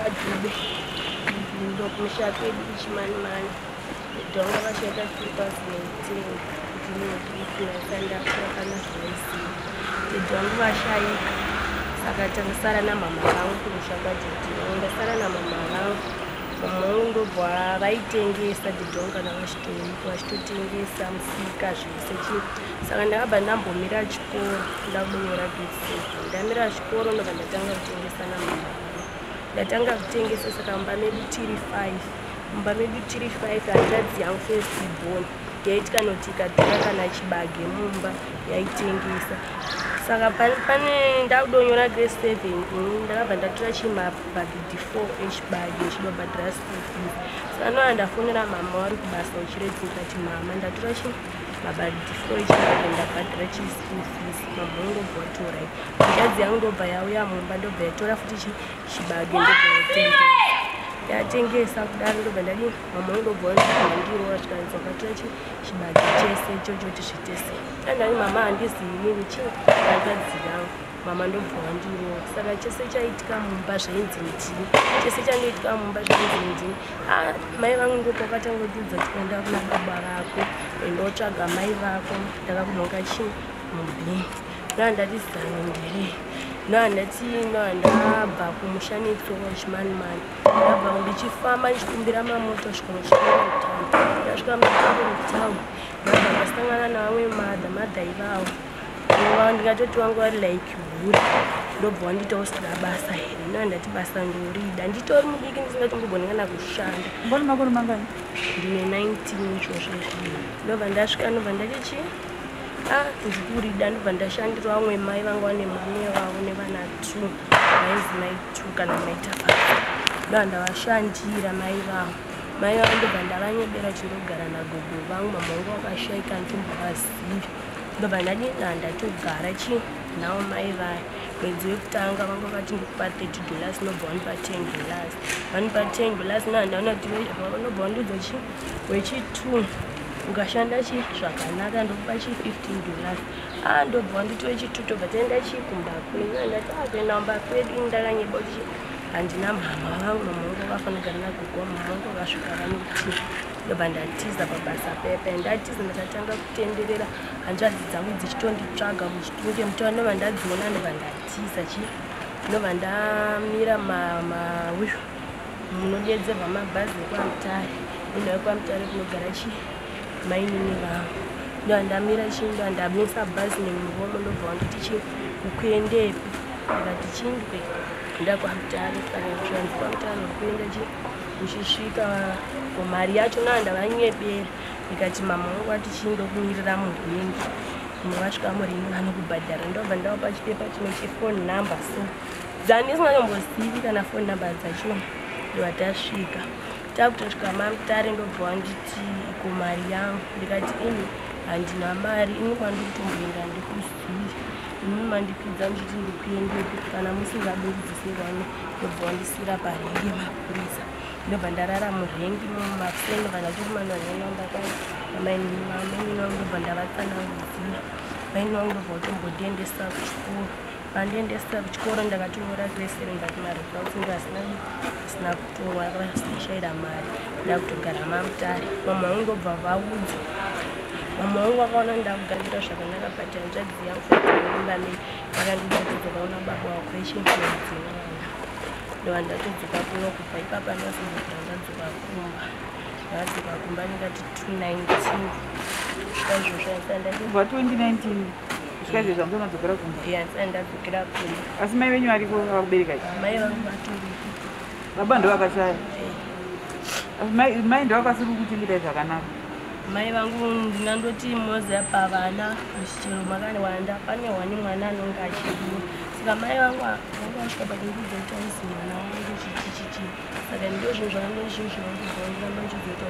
kwaDube, ndokumusha kwedu kuChimanimani. Dhonga vashaika 2010, ndinodikuna kana zvinoziva. Dhonga vashaika, saka tangasara namama vangu kumusha kwaDhudhi. Ndasara namama vangu. Mama vangu ndobva vaitengesa dhidhonga kana vachitoriko, vachitotengesa musika zvese chii. Saka ndakabva ndambomira chikoro, ndakudonyora grade 7. Ndamira chikoro, ndobva ndatanga kutengesa namama vangu. Ndatanga kutengesa, saka mumba medu tiri 5. Mumba medu tiri 5. Hanzvadzi yangu first born yaiti kanoti ikatora kana chibage mumba, yaitengesa. Saka pane ndakudonyora grade 7, ini ndakabva ndatora chimabhagidhi 4 echibage, ndichidobhadhara school fees. Saka ndoa ndafonera mama vari kubasa uchiredzi, ndikati, "Mama, ndatora chi mabhagidhi 4 echibage, ndabhadhara chi school fees." Mama vangu ndobva vati, "Alright." Hanzvadzi yangu ndobva yauya mumba, ndobva yatora futi chibage, ndobva yatengesa. Yatengesa kudaro, ndobva ndadii, mama vangu ndobva vandirova, zvikanzi, "Wakatora chibage chese ichocho kuti zvitese." Andani, "Mama, handizi inini, chi hanzvadzi yangu." Mama ndobva vandirova. Saka chese chaitika mumba zvainzi ndini, chese chandoitika mumba zvainzi ndini. Ah, mai vangu ndopakatanga kutiudza kuti, "Enda kuna baba vako, endotsvaga mai vako, ndakakunhonga chi mubhini." Ndoa ndati, "Zano nderei?" Ndoa ndati, ndoa ndabva kumusha netsoka Chimanimani. Ndabva ndichifamba, ndichikumbira mamota kusvika muChikoro town. Ndasvika muChikoro town, ndabva ndasangana navamwe madha. Madha ivavo ndingatoti vangu vari like hure. Ndobva wanditawo, "Usida basa here?" Ndoa ndati, "Basa ndorida." Nditori mudiki, ndisingatombogoni kana kushanda. Mboni makore mangani? Ndine 19 izvozvo izvi. Ndobva ndasvika, ndobva ndati chi, "A, ndikurida." Ndobva ndashandira vamwe mai vanga vane murume wavo nevana two, vainzi mai two kana maitafadza. Ndobva ndavashandira mai vavo. Mai vavo ndobva ndavanyebera chindogara nagogo vangu, mama vangu vakashaika, nditombovazivi. Ndobva ndadina, ndatogara chi navo mai vaya. Mwedzi wekutanga vanga vakati, "Ndikupa $30." Ndobva vandipa $10. Vandipa $10, ndobva ndaona kuti vanobva vandiudza chi, "Wechi2 ukashanda chi zvakanaka, ndokupa chi $15." A, ndobva wanditi, "Wechi2 tobva taenda chi kumba kwenyu." Ndati, "A, kuenda kumba kwedu?" Ini ndakanyeba kuti handina mama vangu, mama vangu vakafanira kugara nagogo. Mama vangu vakasvika vanoti, ndobva ndatiza pabasa pepe. Ndatiza, ndakatanga kutenderera, hanzvadzi dzangu dzichitonditsvaga muChitunge mutaura. Ndobva ndadziona, ndobva ndatiza chi, ndobva ndamira mauyu munodedzerwa mabhazi ekwaMutare, munhu wekwaMutare kunogara chi mainini vangu. Ndobva ndamira chi, ndobva ndamisa bhazi nemuromo. Ndobva wanditi chi, "Ukuendepi?" Ndikati, "Chindwe nda kwaMutare." Saka zvanzi, "Kwamutare ukuenda chi, uchisvika mari yacho?" Naa ndavanyebera, ndikati, "Mama vangu vati chindokumirira murengi, vasvika murengi vanokubhadhara." Ndobva ndavapa chipepa chimwe chefone number, so dzandisinganyombozivi kana phone number dzacho. Ndobva tasvika, takutosvika maMutare, ndobva wanditi, "Iko mari yangu?" Ndikati, "Ini handina mari, ini kwandiri kutomboenda ndikuzivi. Ini mandikwidza muchiti ndikuendepi? Kana musingade kudziserwani." Ndobva wandisira parengi mapurisa. Ndobva ndarara murengi mumakuseni. Ndobva ndatokumanwanyanamba kwamainini vangu, ndobva ndavatsanangudzira. Maini vangu ndobva vatombondiendesa kuchikoro. Vandiendesa kuchikoro, ndakatonyora grade 7, but maresults ndo asina kutorwa, vashaira mari. Ndakutogara maMutare. Mama vangu ndobva vaudza. Mama vangu vakaona ndakugadzira zvakanaka, but hanzvadzi yangu fuimba yakandiudza, "Kudzoka una baba wako echimwedzi mwana." Ndobva ndatodzoka kuno. Kubva ipapa ndazobvira ndadzoka kumba. Ndadzoka kumba ndingati 219, kusvika izvozvo handisati ndadi. Kubva 2019 kusvika izvezvi hamusati madzokera kumba? Iya, handisati ndadzokera kumba. Asi mai venyu variko vakakuberekai? Mai vangu vatoripo. Baba ndo vakashaya? Asi mai ndo vakasiri kukuchengetai zvakanaka? Mai vangu ndingandoti moziva, pavana chero makawanda, pane wani mwana anonge achidiwa. Saka mai vangu vanga vasvika pakundiudza kuti auzi mwana wangu, chichi chichi. Saka ndo zvinhu zvakandozvinhu zvinondibva ndiramba ndichizoita.